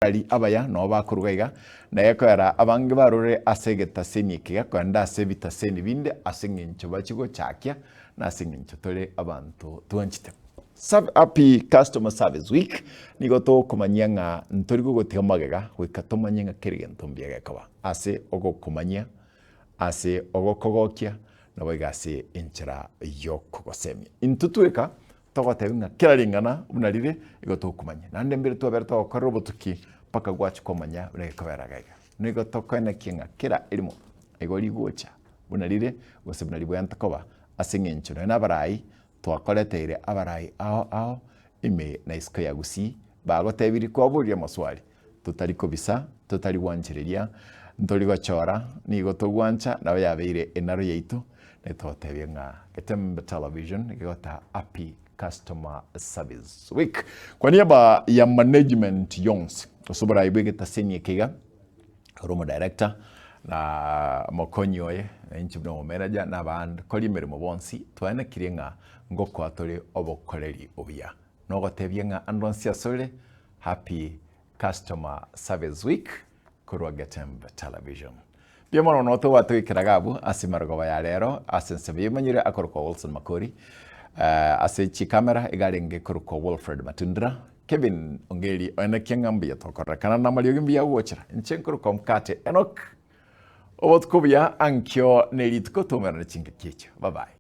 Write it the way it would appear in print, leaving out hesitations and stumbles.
Abakorari abaya noo bakoruga iga, na gekoera abange barure ase egetaseni eke gekoenda ase ebitaseni binde ase eng'encho bachie gochakia na ase eng'encho tore abanto twanchete. Happy Customer Service Week, nigo togokomanyia ng'a ntori gogotiga magega goika tomanye ng'a kera egento mbuya gekoba ase ogokomanyia, ase ogokogokia, naboigo ase enchera yokogosemia. Intwe tweka Togotebia ng'a kera ring'ana buna rire igo tokomanya, naende mbere twabere togokorera obotuki mpaka gwachia komanya buna gekobera iga iga. Nigo tokoenekia ng'a kera erimo igo rigocha buna rire gose buna ribwenerete koba ase eng'encho nonya na abarai twakoreteire abarai ao ao ime na isiko ya Gusii bagotebirie kwaboria amaswali totari kobisa, totari gwanchereria, ntori gochora, nigo togwancha, nabo yabeire enaro yaito, na togotebia ng'a Getembe Television gegota Happy Customer Service Week. Kwa niaba ya management yonsi, gose oborai bwa egetaseni eke iga, ore omodirector, na omokonyi oye, na inche buna omomanager, na abakori emeremo bonsi, twaenekirie ng'a ngokoa tore obokoreri obuya. Nogotebia ng'a ande onsi asore, Happy Customer Service Week korwa Getembe Television. Mbuya mono nonya tobwate goikera iga abwo ase emarogoba ya rero ase ensemo yemanyire akorokwa Wilson Makori eh, ase chikamera iga arenge korokwa Wilfred Matundura Kevin Ongeri oenekia ng'a mbuya tokorerekana na amariogi mbuya agochera inche nkorokwa Mkate Enock obotuko obuya ankio ne rituko toumerane chingaki echio bye bye.